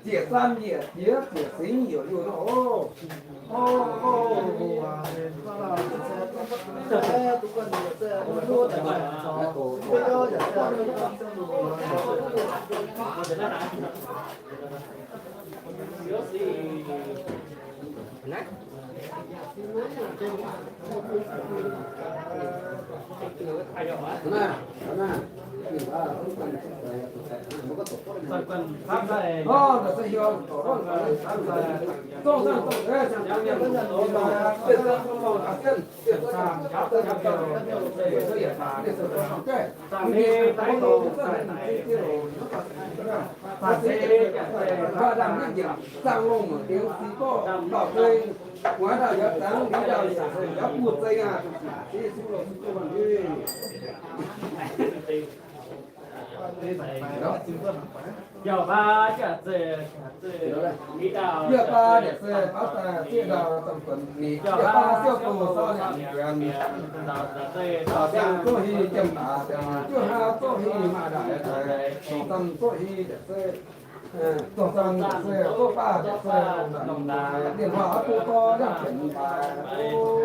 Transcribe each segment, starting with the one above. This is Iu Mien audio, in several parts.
Ziec san yiec jiex, ziec singx yiec youh nor oc. Yie baav deix se baav daaih zieqv ndau, yie baav siouv doz sorv liangx juonc, siang-zoqv hih jiem daaix, juqv hnangv zoqv hih maaih ndaaih daaih, dongh zanh zoqv hih daaih se, dongh zanh daaih se zoqv baav daaih se, dongh naaic mienh huaax oix bun gorx yangh benx daaih.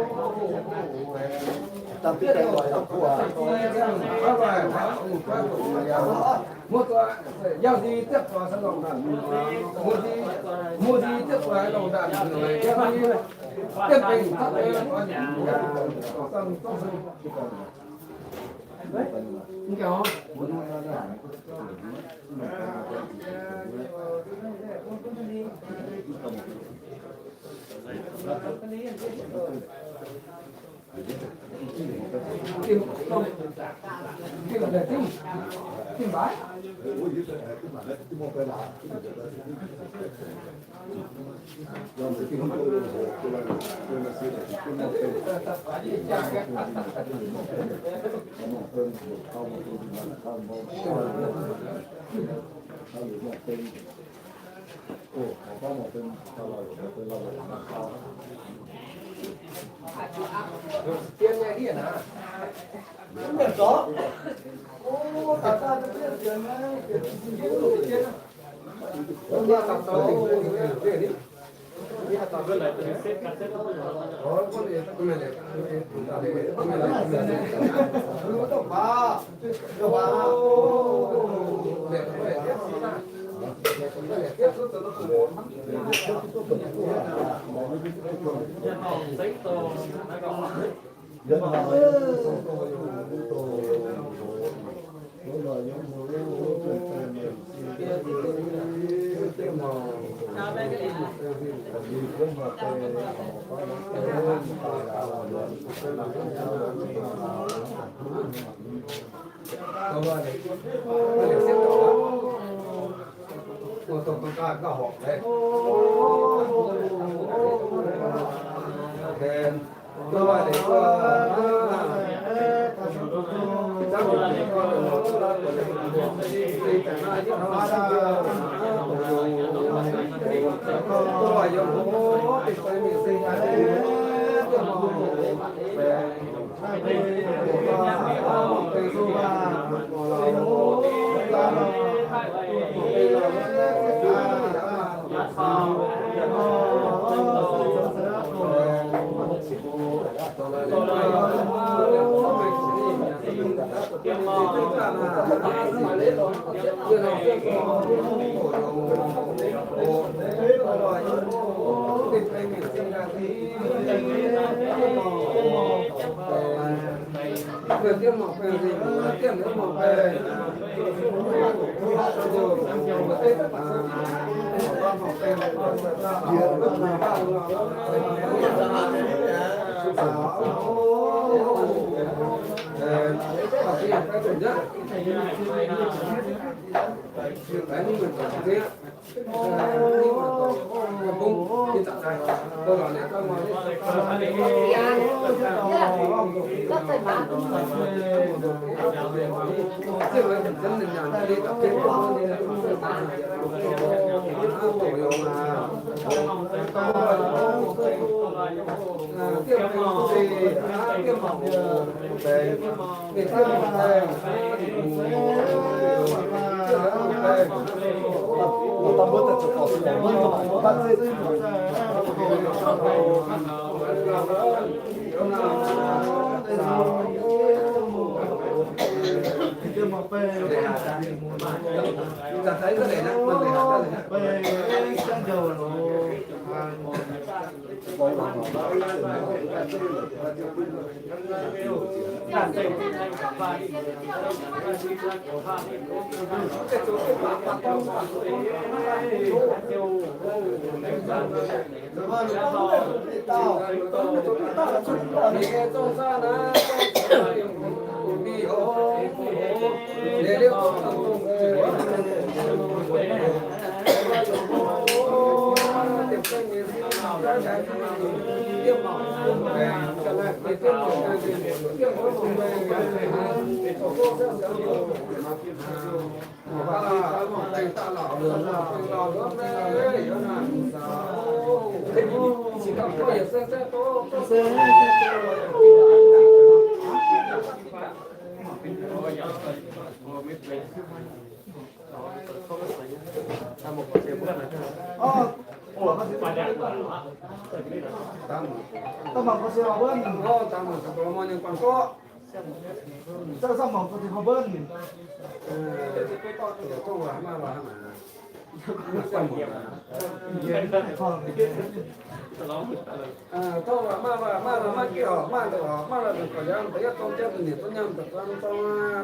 Tov waac maaih waac, maaih la'maaiv gitv horc, maaih la'maaiv gitv horc, maaih la'maaiv gitv horc, yaac da'yietv zong jienv da'nyeic zong nyaanh da'faam zong,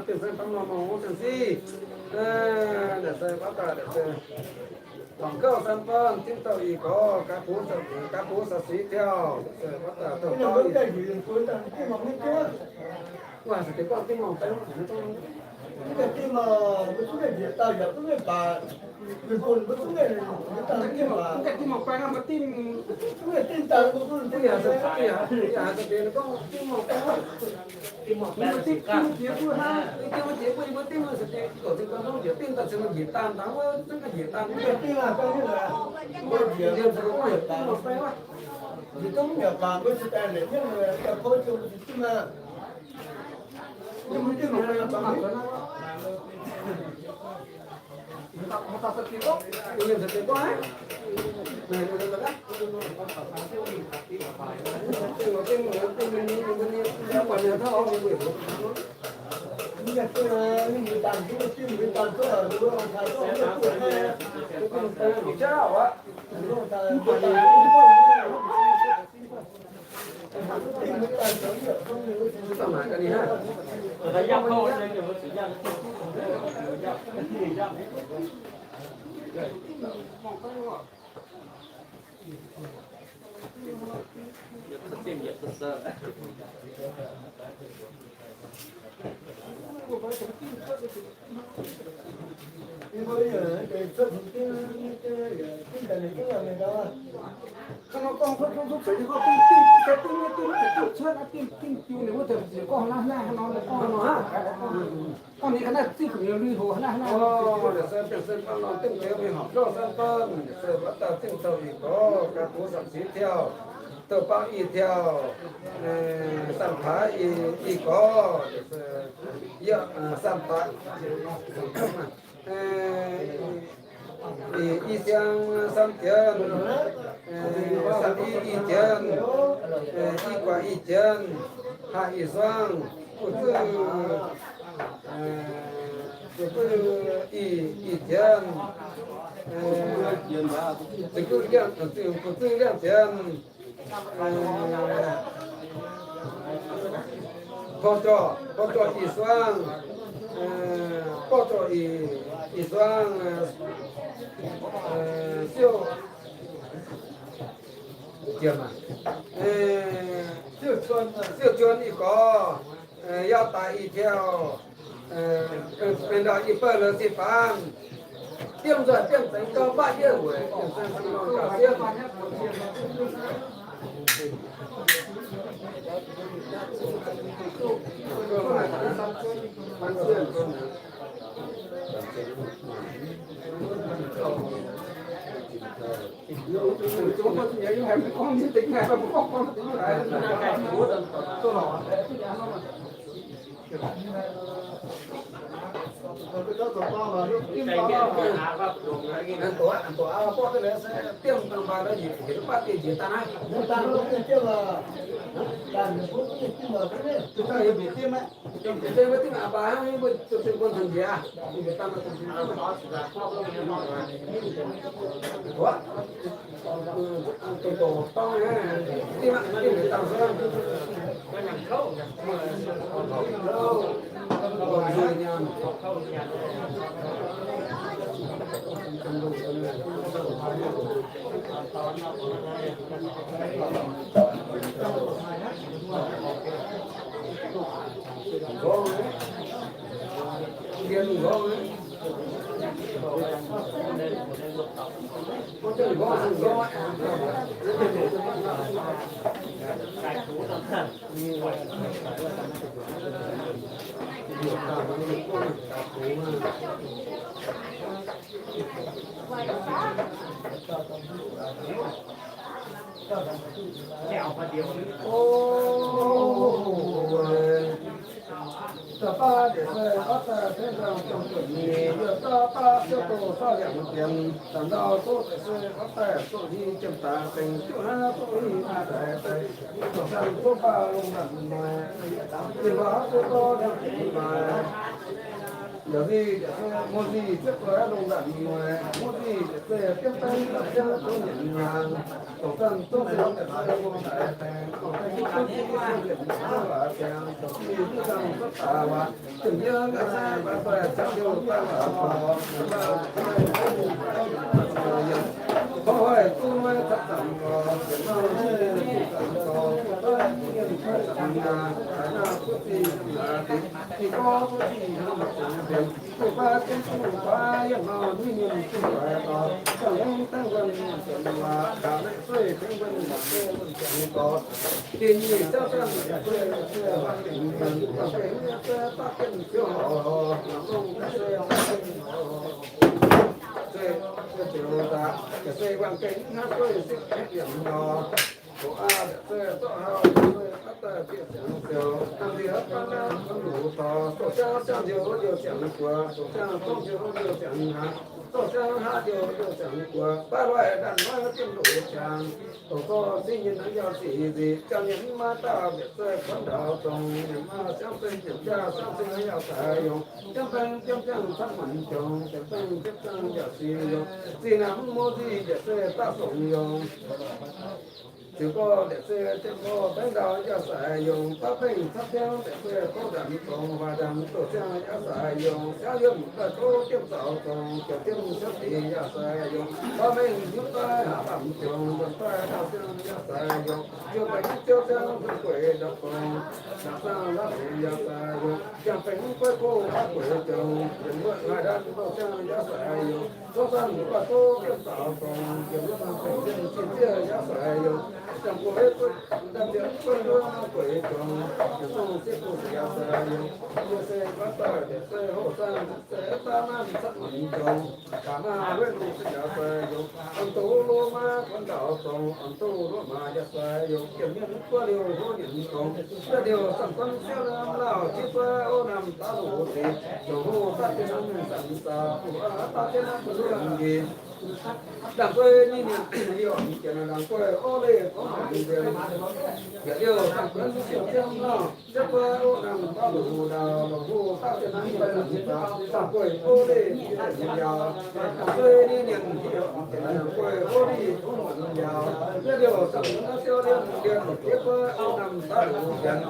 Bienh Saeng Baamh Norm Mouc Hungh Cien Siv, se baav daaih se Wangc Gouv San Fon, Zinh Douh Ih Gorx, Gaax Bungx Sa Sic Tiauv, se baav daaih douh dauh ih. Gorngv ninh ga'naaiv zipv gu'nyuoz lui-houx naaiv naaiv. Orv, se Bienh Saeng Baamh Norm Zinh Douh Ih Gorx, San Fon, se baav daaih Zinh Douh Ih Gorx, Gaax Bungx Sa Sic Tiauv, Douh Baauv Ih Tiauv, Saanh Paaix Ih Gorx, se yie, Saanh Paaix, Ih Siang San Jien, San Ih Ih Jien, Ih Guaax Ih Jien, Haaix Ih Suangv, Fu Zuv, Fu Zuv Ih Ih Jien, Fu Zuv Liangh Jien, Porv Jorh, Porv Jorh Ih Suangv, Porv Jorh Ih Suangv, Siouv, Siouv Cuon Ih Gorx, Yauv Daaix Ih Tiauv, Mengh Ndorqc Ih Bouh Louz Cin Faanv, Diemv Nzoih Diemv Zeix Gauv Mbaeqv Yiev Weic, Gauv Sieqv. Da'faam deix se orv daaih tengx nzangc ziangh zuqc nyei, yie da'faam ziouc doqc saah liangx dienx, da'ndau doqc deix se orv daaih doqc hnih jiem daaih dengx, juqv hnangv doqc hnih hnangv daaih dengx, doqc sanh doqc faah longh ndanc mueiz, yie mbuo haav doqc dorv liangx dienx maaih. Yaac nzih yaac se Mose ziouc doqc longh ndanc mueiz, Mose yaac se biomv daaih daaih ziangh zuqc nyanc hnaangx, doqc sanh doqc se orv daaih se longh ndanc dengx, doqc daaih hiuv duqv se ziangh dienx waac ziangh, doqc se hiuv duqv ziangh cuotv daaih waac. Zinh yie ga'naaiv baac daaih ziangh liouh daaih waac gorx, Dongh zoh zingh nyei naaiv yaac sic nzieqc, ziangh nyei maiv dauh mbietc zeiv kuonx ndau zongx, nyanc maaih siangv zinh nyanc jaav siangv zinh yaac sai yungz, jienv baeng jienv ziangh camv manc jongx, jienv baeng jienv ziangh yaac sic yungz, zinh naaiv mv Mose mbietc zeiv daaih zongx yungz. Ziouc gorx mbietc zeiv jienv gorx baengv ndau yaac sai yungz, baav baengh camv biauv mbietc zeiv tov ndanc zongx, waac ndanc doqc ziangh yaac sai yungz, siangv liemh daaih tov jienv zaux zongx, ziouc jienv siangv deix yaac sai yungz, baav mengh hnyouv daaih haav lamh jongx, nzuonx daaih ndau ziangh yaac sai yungz, ziouc baengh jiouv ziangh zuqc gueic ndau zongx, ndanc ziangh laav hungx yaac sai yungz, ziangh baengh mv guaiv gox baav gueic jongx, yietc muoqv haaix ndanc doqc ziangh yaac sai yungz, tov zanc baav tov jienv zaux zongx, yietc muoqv baengh jienv zinh zieqv yaac sai yungz, ziangh gueic gueiv, ndanc ziangh gueiv nduov gueic jongx, yietc zungv zieqv gueic yaac sai yungz, yie se baav daaih mbietc zeiv hoqc zanc, se baav naaiv camv manc jongx, baav naaiv weic lungh zinh yaac sai yungz, an doqc Lomaa kuonx ndau zongx, an doqc Lomaa yaac sai yungz, jiem mienh mv buov liouh hnyouv nyienz dongx, duqv liouh samh guonv siouv lamh lauh, jiv zuov ov namh daav luc ziqc, longc hlo daav jienv naaiv mienh zanc zaux, buov daav jienv naaiv mbuo luoqc njiec. Ndaangc guei ninh mienh liouh mv jiex, ndaangc guei ov leih gorngv mangc mienh, yietc liouh samh guonv siouv ziangv lauh, jiv zuov ov namh daav luc ndau, longc hlo daav jienv naaiv mienh zanc zaux, ndaangc guei ov leih mv jiex nyaaux, ndaangc guei ninh mienh liouh mv jiex, ndaangc guei ov leih gorngv mangc nyaaux, yietc liouh samh guonv siouv liemh ndiev, jiv zuov ov namh daav luc njiec.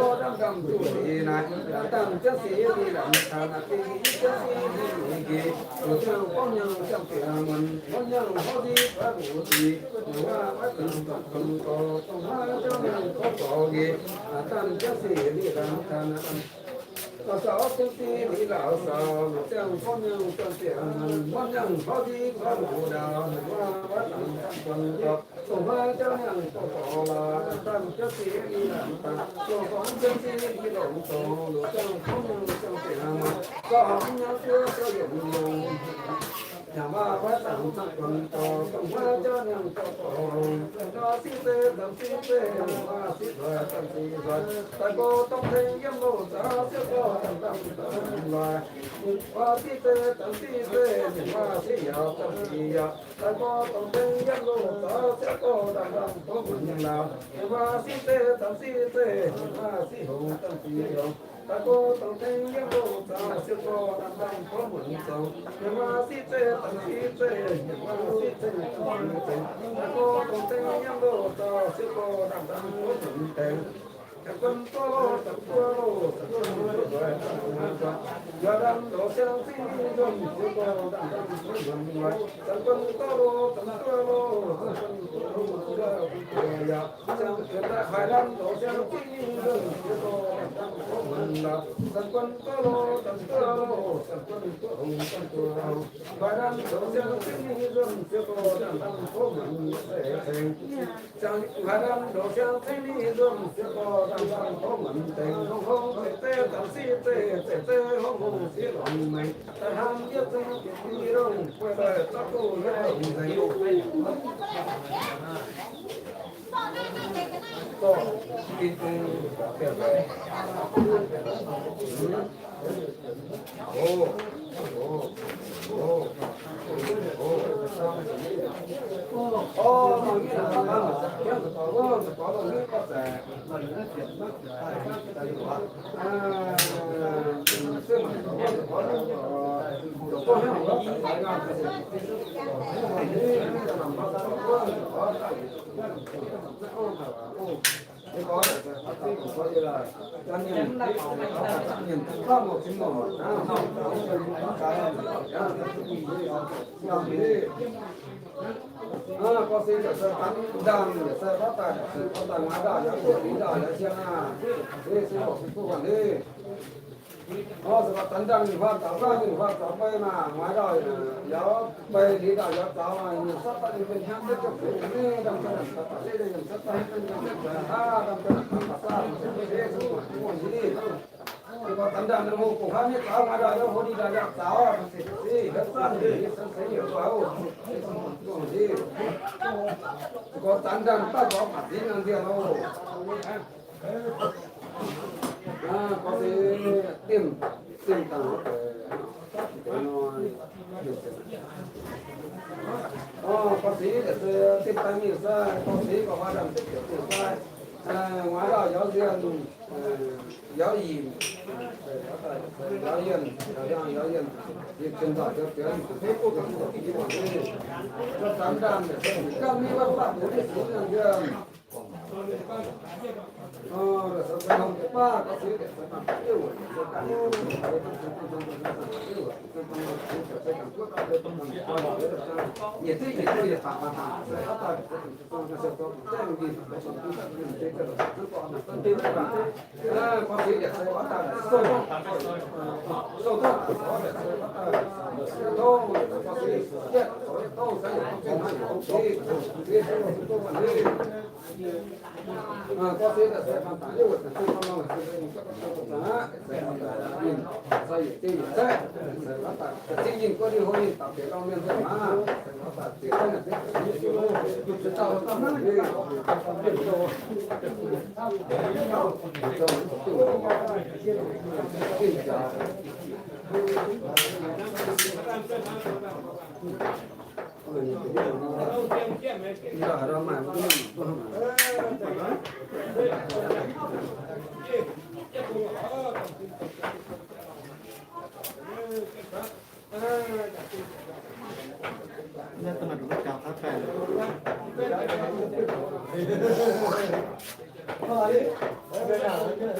Ndamv ndamv zuqc liqc naaic, ndamv jienv sic liqc lamh taux naaic, dingh jienv sic liqc gec, luoqc ziangh gorngv nyangh ziangh bieqc muonz, muonz nyangh horv nziv buatc luoqc ziqc, muonz waac waac dangx dongh dongh gorx, dongh waac jauv nyangh gorx gorx gec, ndamv jienv sic liqc lamh taux naaic, dangh sauc jienv sic liqc lauh sauc, luoqc ziangh gorngv nyangh ziangh bieqc muonz, muonz nyangh horv nziv buatc luoqc ndau, muonz waac waac dangx dongh gorx, dongh waac jauv nyangh gorx gorx lorqc, ndamv jienv sic liqc lamh taux, luoqc gorngv jienv sic liqc longc dongz, luoqc ziangh gorngv nyangh ziangh bieqc muonz, zorqv horngh nyangv zuov ziouc yungz yungz. Nyanc waac waac dangx dongh gorx, dongh waac jauv nyangh gorx gorx, waac siqv zeiv dangx siqv zeiv, waac siqv nzoih dangx siqv nzoih, daaih gorx dongh tengx yiem loz-zaux, siqv gorx dangx dangx dangx nzoih, waac siqv zeiv dangx siqv zeiv, waac siqv yaauc dangx siqv yaauc, daaih gorx dongh tengx yiem loz-zaux, siqv gorx dangx dangx tov muonz lauh, waac siqv zeiv dangx siqv zeiv, waac siqv hongx dangx siqv hongx, daaih gorx dongh tengx yiem loz-zaux, siqv gorx dangx dangx tov muonz zoux, waac siqv zeiv dangx siqv zeiv, waac siqv zeiv dangx siqv zeiv, daaih gorx dongh tengx yiem loz-zaux, siqv gorx dangx dangx tov muonz dengx. Zanc guon duov loh, zanc duov loh, zanc guon duov nzoih, zanc guon nzoih, nzoih ndamv ndoqc siang zingh ninh nzuonx, siqv gorx dangh ndamv tov muonz nzoih. Zanc guon duov loh, zanc duov loh, zanc guon duov loh, nzoih yaac siang zienx daaih haiz ndamv ndoqc siang zingh ninh nzuonx, siqv gorx dangh ndamv tov muonz nzoih. Zanc guon duov loh, zanc duov loh, zanc guon duov hongx, zanc duov hongx, haiz ndamv ndoqc siang zingh ninh nzuonx, siqv gorx dangh ndamv tov muonz se ceng. Ziangh haiz ndamv ndoqc siang zingh ninh nzuonx, siqv gorx dangh ndamv tov muonz dengx. Hongv hongv zeiv zeiv dangx siqv zeiv, zeiv zeiv hongv hongv siqv longx mengh. Daaih hnamv yietv zingh bieqc dingh longh, guei daaih zorqv duqv yietv longh nzengc. Zorqv dingh dongh biauv-biauv. Gorngv se yaac se taux ndaangc, yaac se gorngv daaih, gorngv daaih nguaaiv ndaauh yaac duqv, liuz ndaauh yaac siang aqv. Ei, se gorngv se duqv guanh ei. Orv, se gorngv taux ndaangc ninh huaang zaux gaav, ninh huaang zaux bei maah, nguaaiv ndaauh yaac bei, liuz ndaauh yaac zaux, ninh sapv daaih ninh benx hnyangx jienv ziouc fu'jueiv nyei, ndamv jienv naaic daaih daaih leiz, ninh sapv daaih hnyangx jienv ziouc fu'jueiv aqv, ndamv jienv naaic daaih daaih saav, se gorngv taux ndaangc ninh hungh gu'nguaaiv miev zaux, nguaaiv ndaauh yaac hlo, ninh ndaauh yaac zaux, se gorngv se heuc zanv ninh se seix heuc faaux, se gorngv se gorngv zanv ndaangc daaih zaux baac zingx nangh nziangh oc. Gorngv se dimv, dimv dangh wuov deix, deix nor, gorngv se yaac se dimv dangh mingh sai, gorngv se gorngv huaav ndaangc dimv dangh mingh sai, nguaaiv ndaauh yaac nzienh, yaac yinc, yaac yienh, yaac yienh, yienh zienh nzauh zienh zienh, zanv ndaangc, ganh mingh wuov faatv mbuo mv sienx nzienh.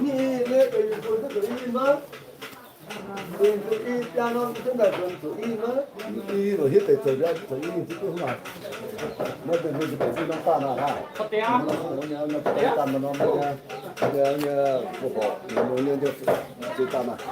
Ni, ni, ni, ni, ni, ni, ni, ni, Ih, lorz hietv deix zoux biaa, zoux i, ninh zipv duqv haaix. Naaiv deix mbuo zipv deix zipv norm daaih naaic hnangv. Naaiv deix daaih maaih norm nyei, nyei, nyei, mbuo horpc, mbuo nyei, nyei, zipv daaih naaic.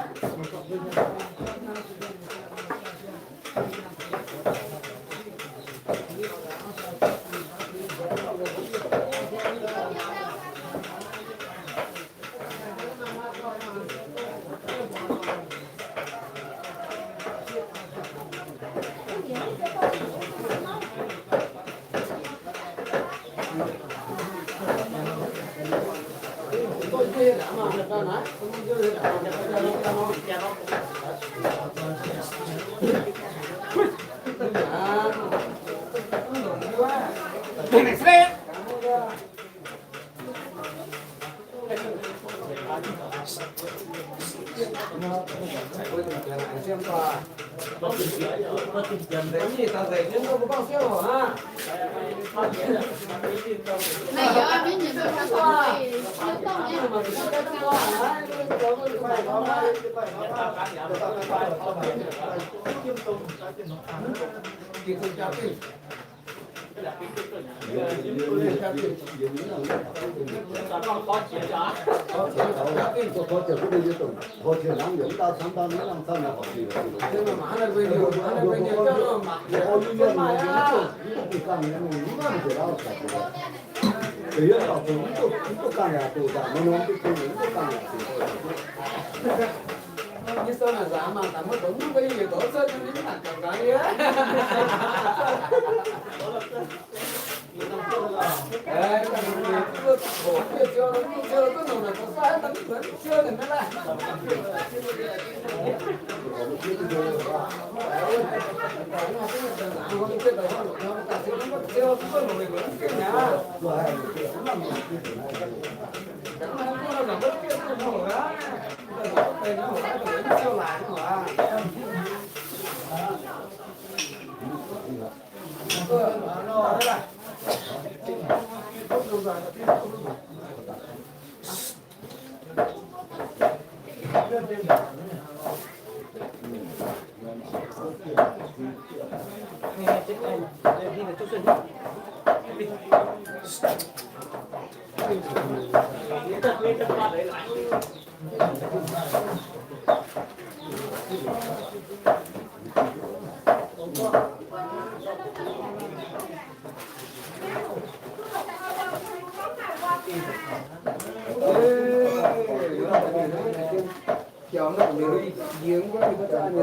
Jauv naaiv liuz, yie mbuo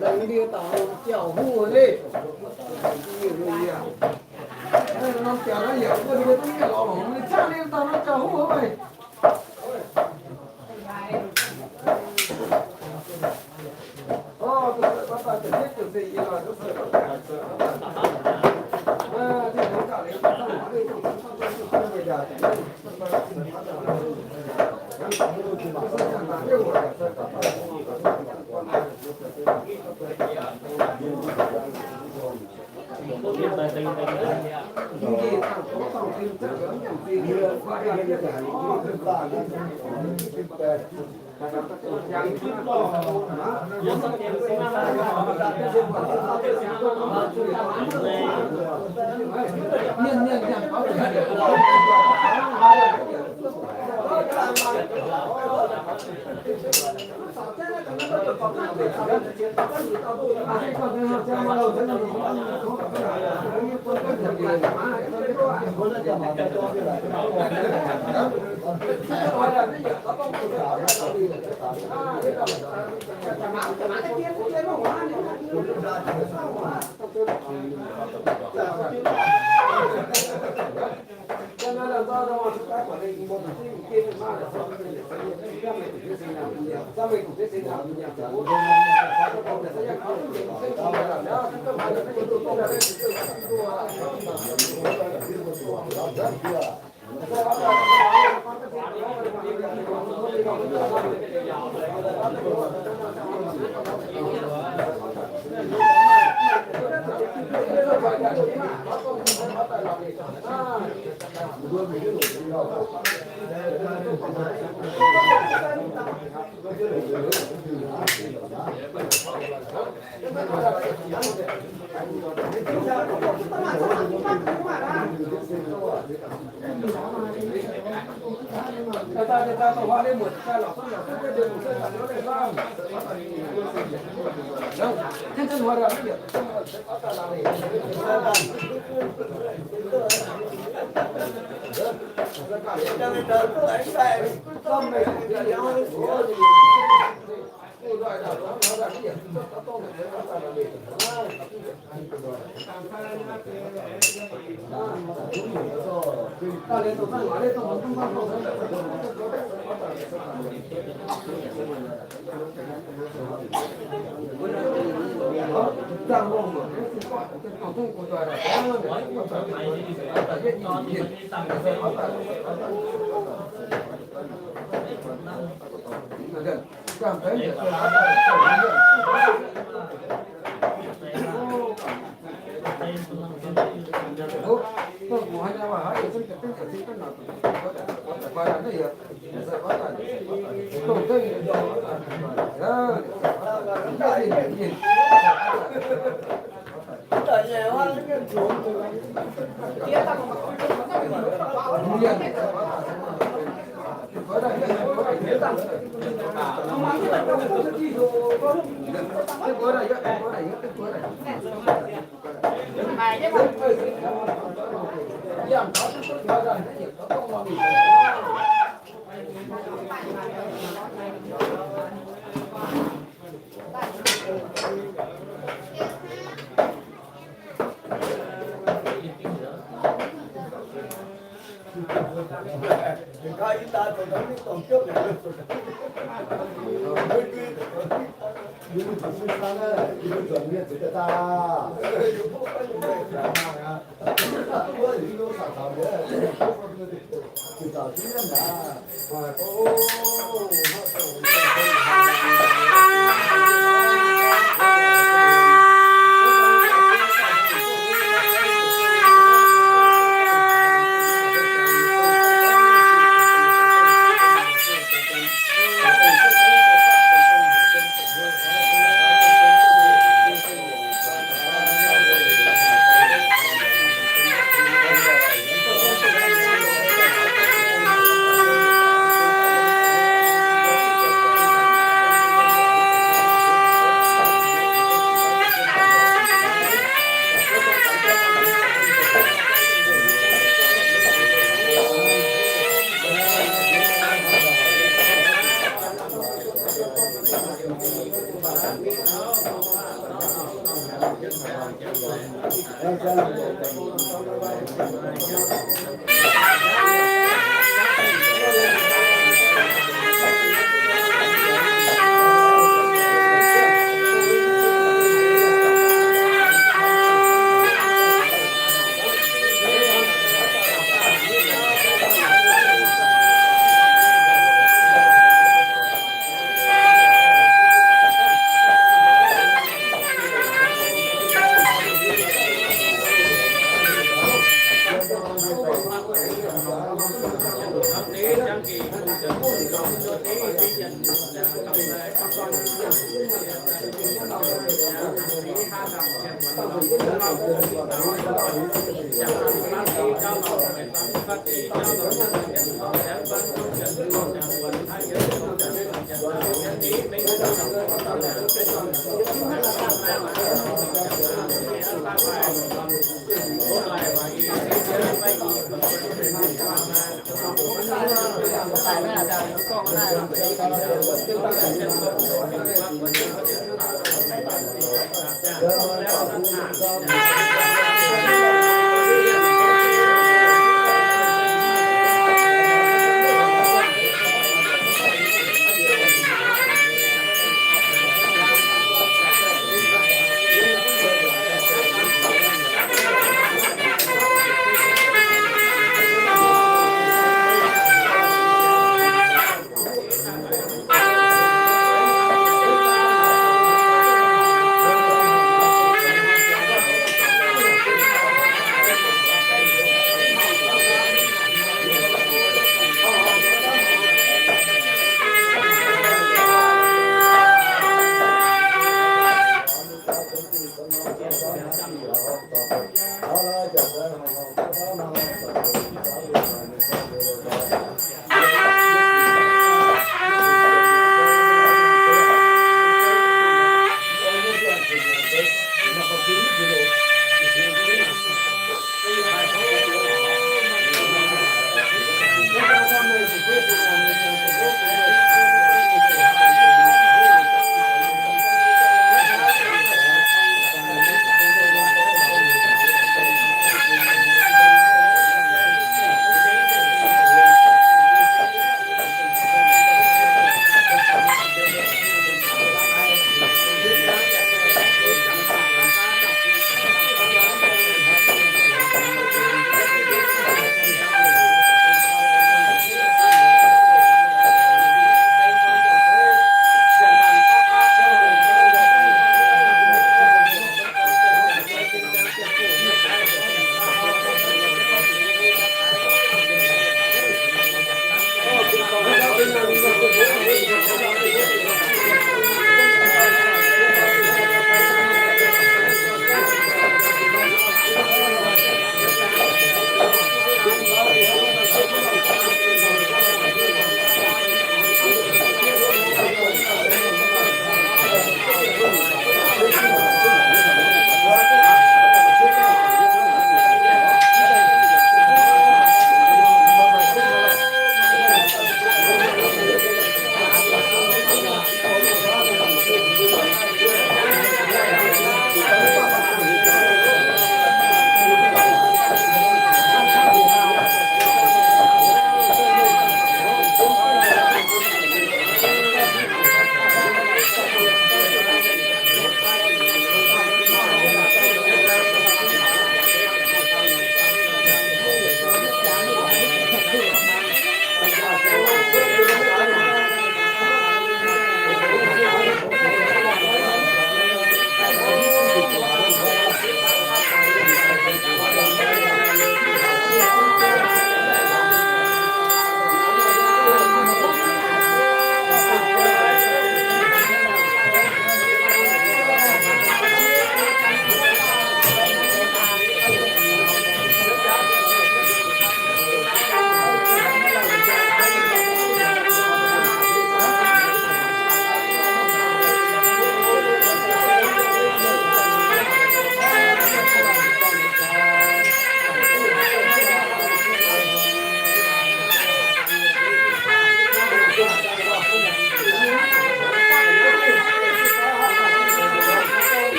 daaih ndie dauh jauv huv le. Norm jauv naaiv yaac mbuo ndie duqv mienh lorz longc, ninh cangv ninh dauh norm jauv huv meih.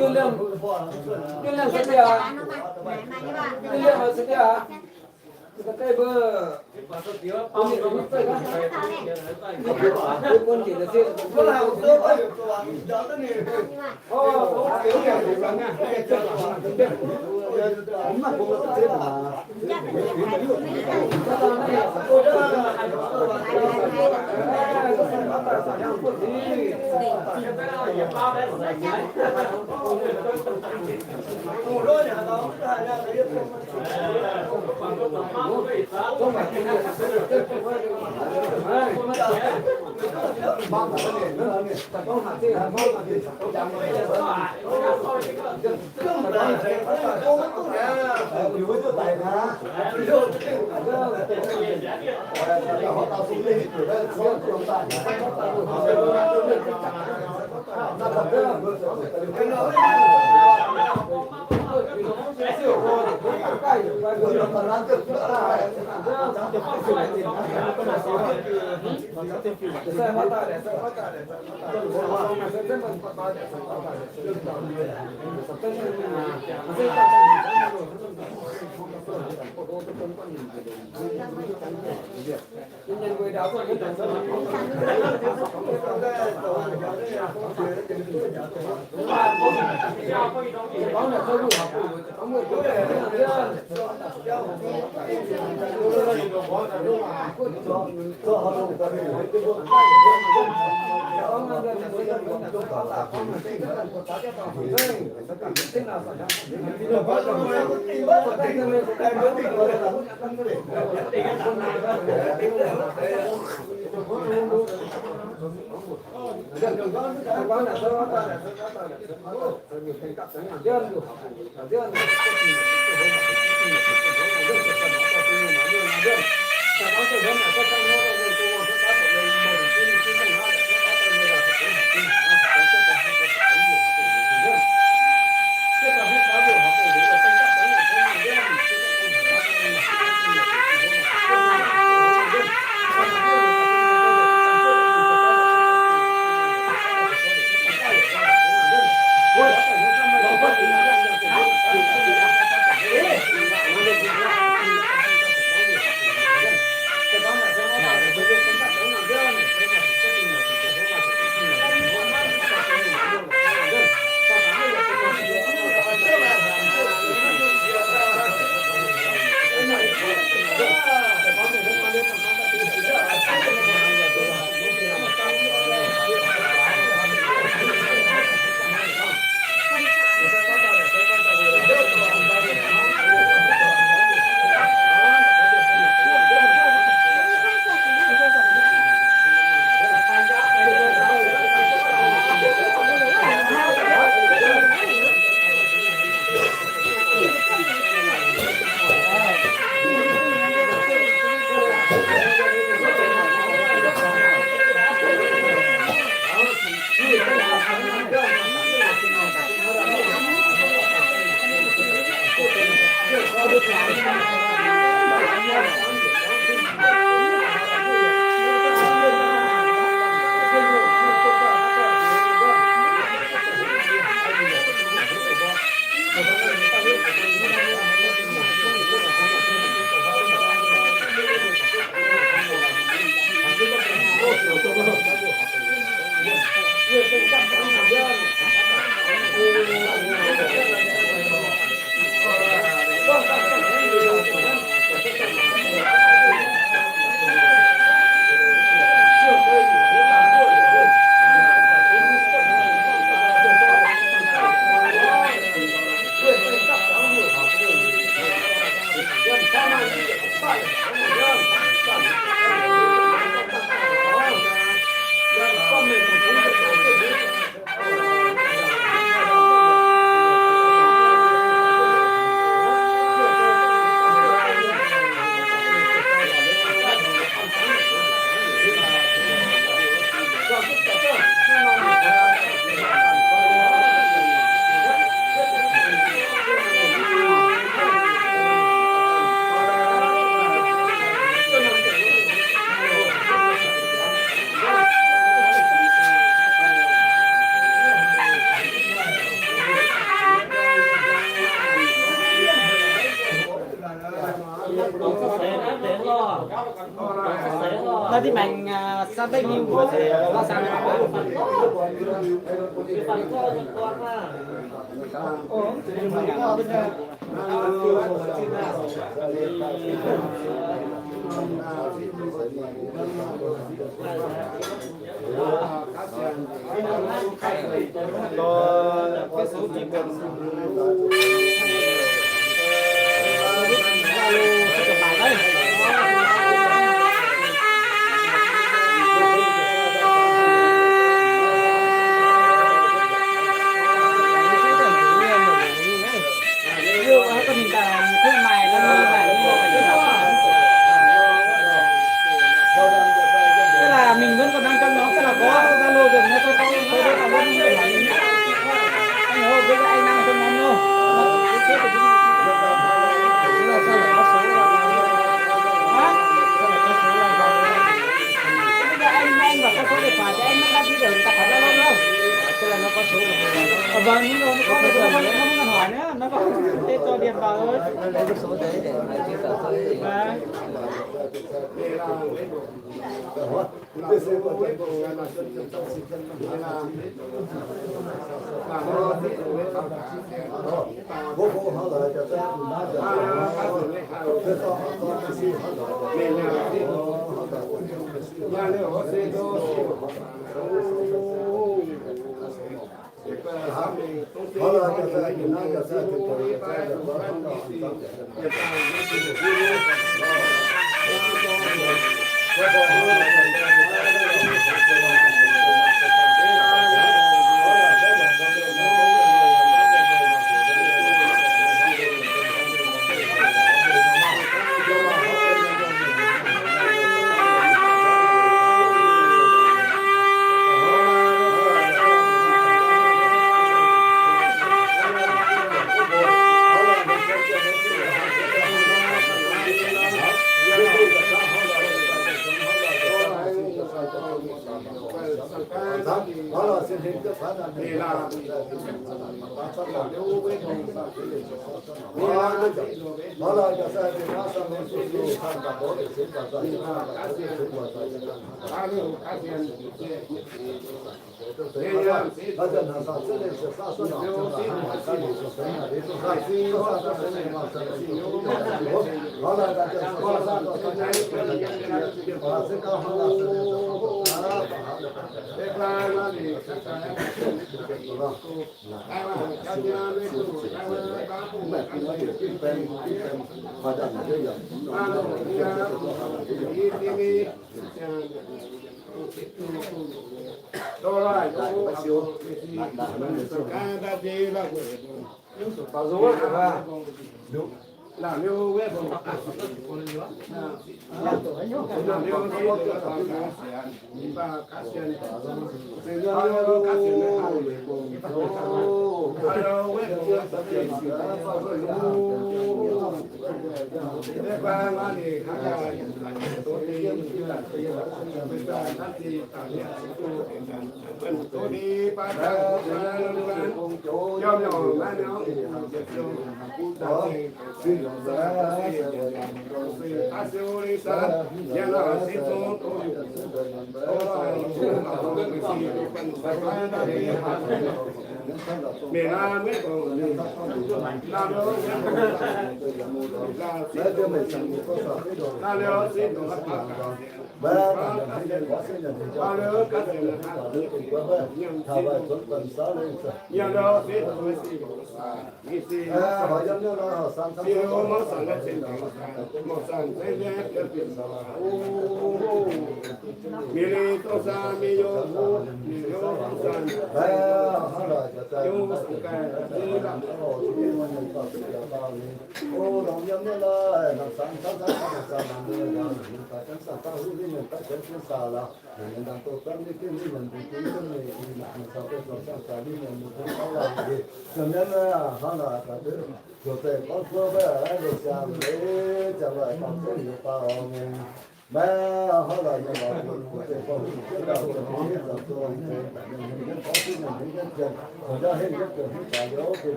Yun Liang, Yun Liang, Yun Liang,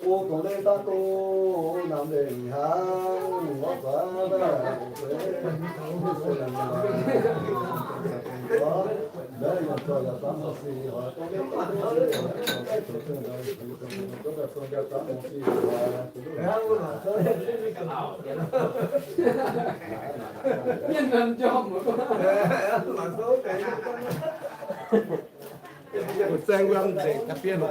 O dongh leiz daaih doh, namx lengc hnangv, ngorc zuov daaih, Mienh nor njormh. Zaeng wuom nzengc daaih bienv.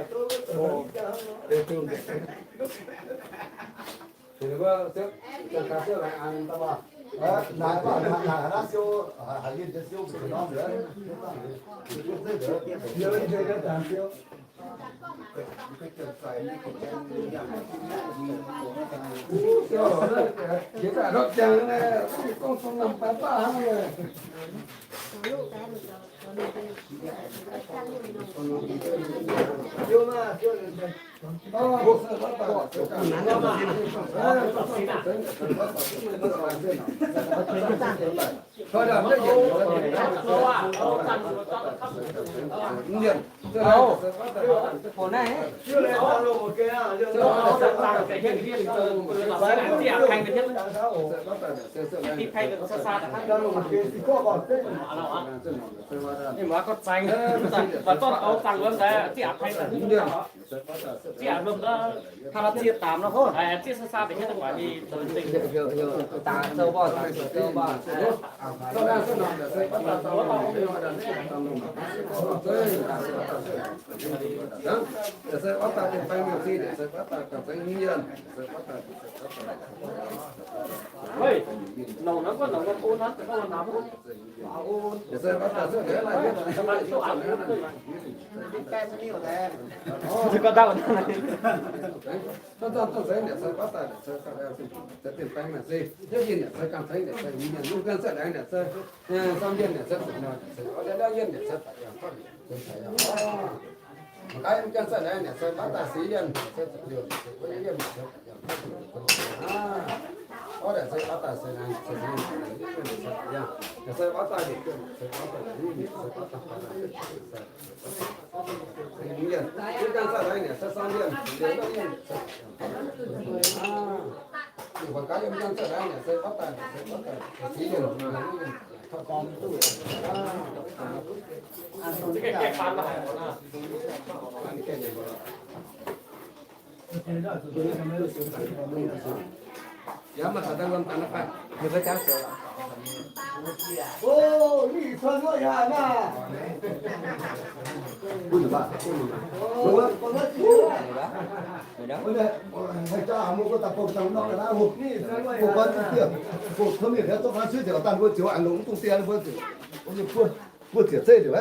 ia ma taux daaih wuom daaih naaiv fai? Mbuo ziouc zeiv liuz,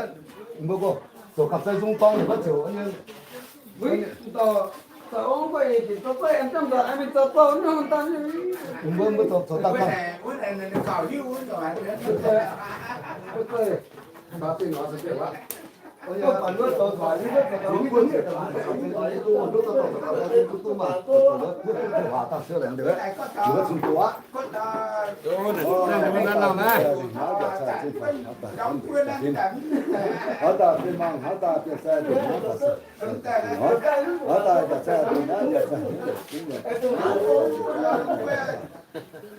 mbuo, mbuo zoux gapv-zeiv zungv dorngv liuz, mbuo ziouc, mbuo, mbuo zoux, zoux daaih daaih.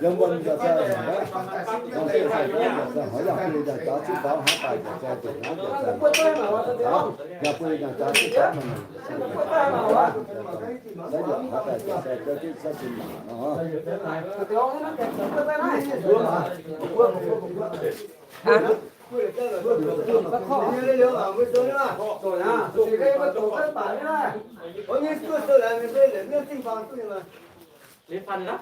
Yiem mbuo nyei jaax sai, yiem mbuo nyei jaax sai, hnoi yangh bun nyei jaax zipv faaux hnangv daaih jaax sai, dongh hnangv jaax sai, yangh bun nyei jaax zipv faaux, hnangv daaih jaax sai, jaax zipv sai, zipv maah nor.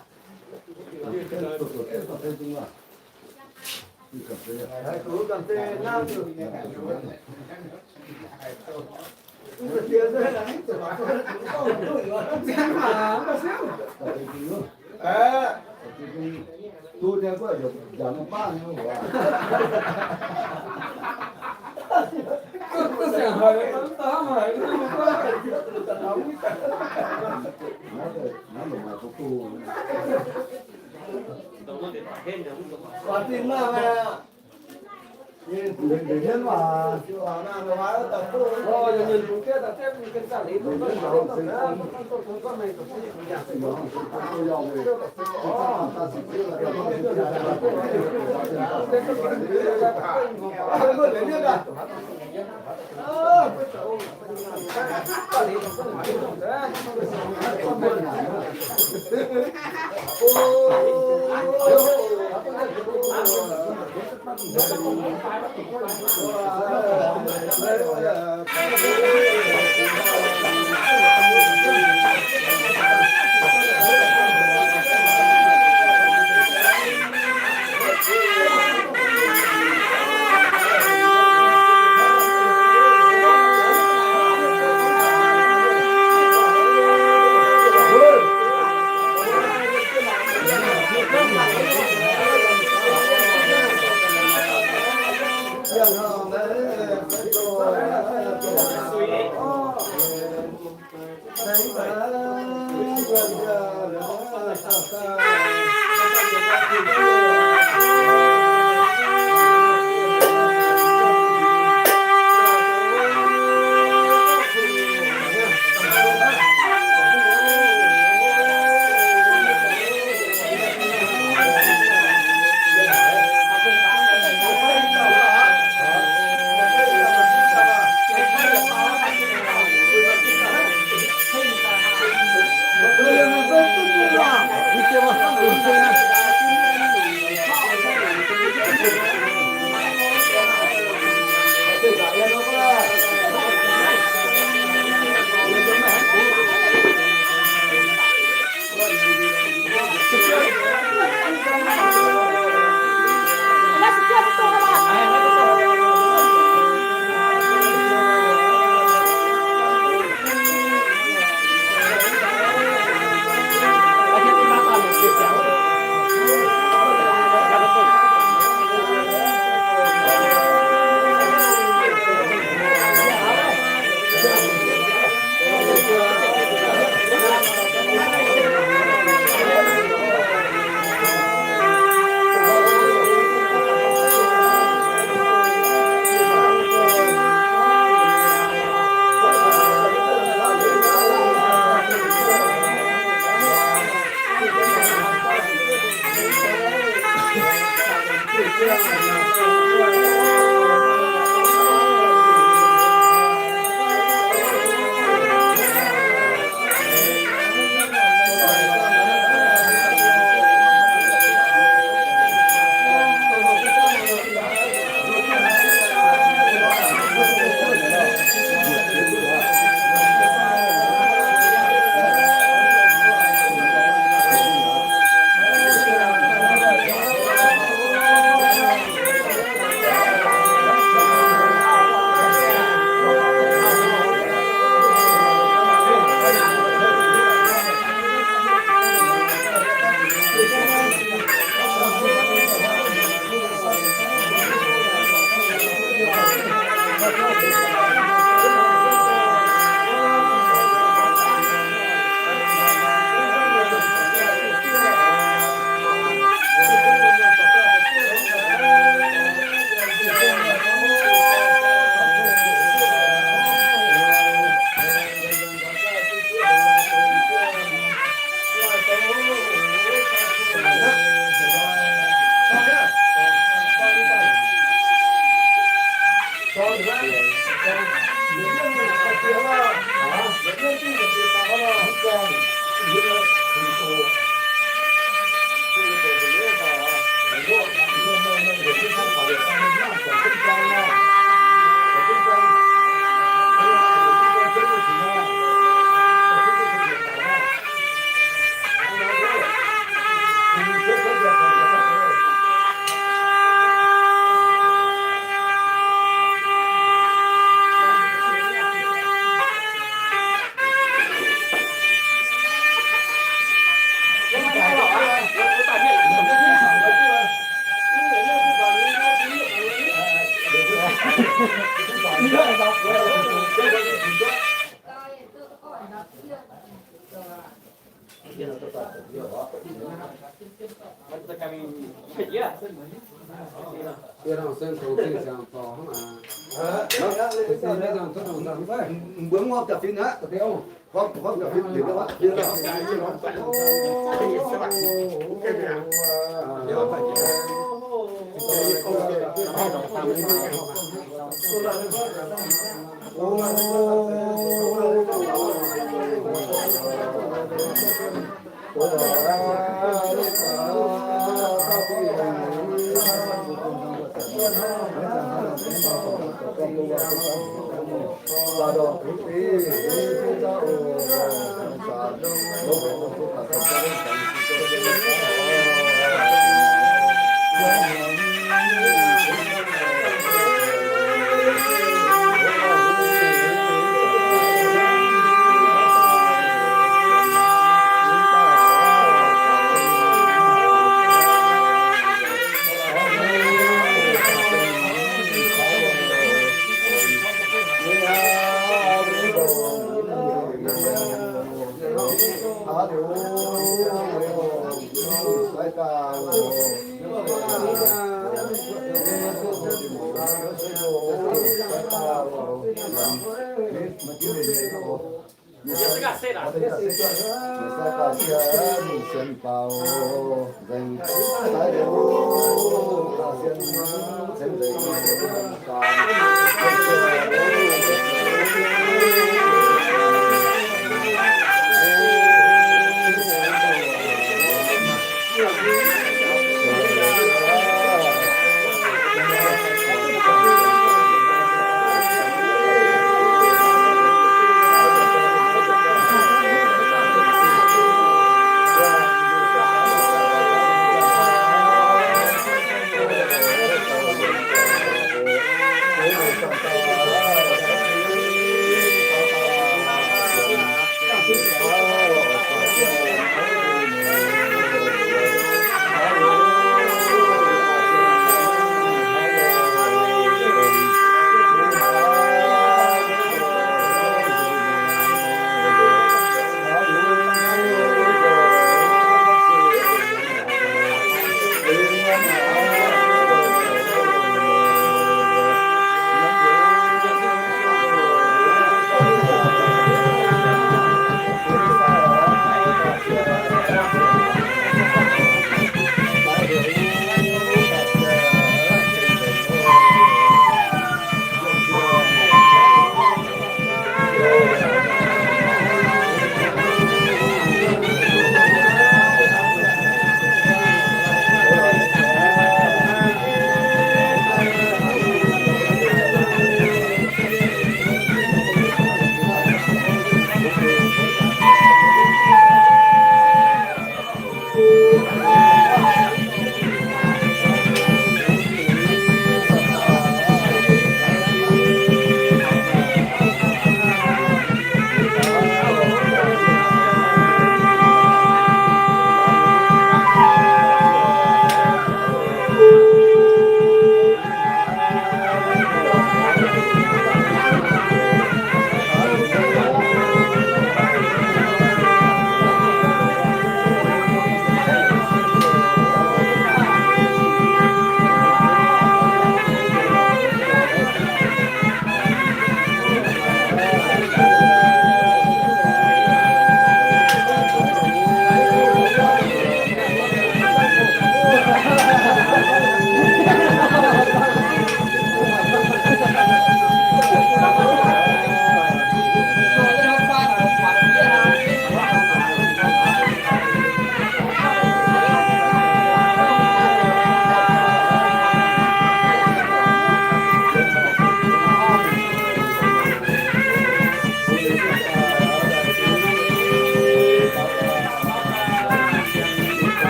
Mbuo mv ngorc jaax fin aqv.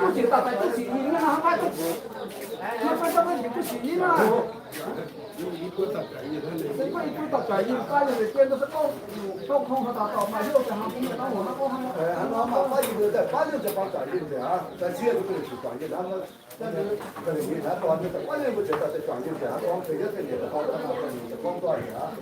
duqv sic daaih, daaih duqv sic nyei, maiv maaih duqv sic nyei naaic. Se gorngv i buo dauh jaaix nyei, fai yiem deix jien se gorngv gorngv kong haaix dauh dauh maaih hnyouv daaih hnaangx bun mienh dauh hoc naaiv gorngv hnangv. Hnangv nor maaih fai yiem deix daaih fai liouh ziepc faam jaaix nyei nzengc aav, daaih cie mbuo duqv sic juangc nyei naaiv, daaih liouh nyei naaiv dorn nyei daaih fai liouh mbuo ziouc daaih juangc nyei nzengc aav, dorn feix yietv deix njiec daaih gorngv daaih maaih daaih nyungc daaih gorngv doic nzengc aav.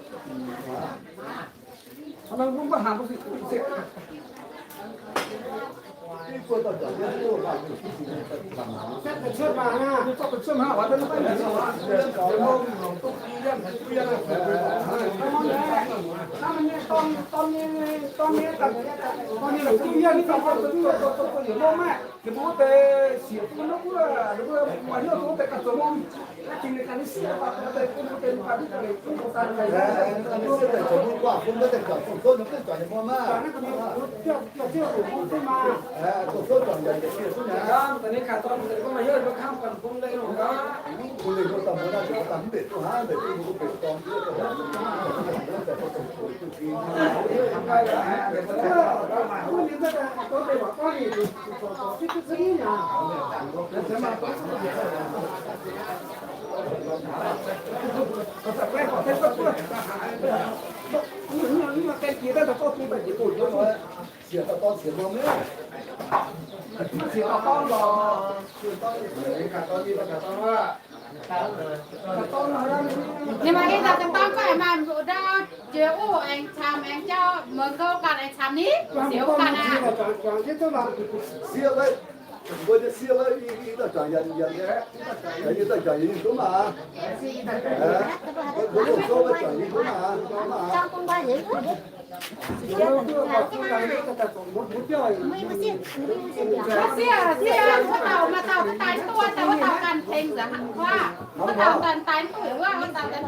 Ninh maaih ih dauh ga'dorn gorngv aengx maaih ndau jiex uv aengx camv aengx jauv, muonz gouv ganh aengx camv ni, siouc ganh aqv. Mbuo nyei sieqv wuov, ih dauh juangc yienc, yienc, yienc dauh juangc yienc duqv maah. Mbuo nyei sieqv wuov juangc yienc duqv maah. Maiv sieqv, sieqv, wuov dauh maaih dauh daaih duqv, wuov dauh ganh tengx nzengc hnangv wuov. Wuov dauh daaih duqv wuov, wuov dauh daaih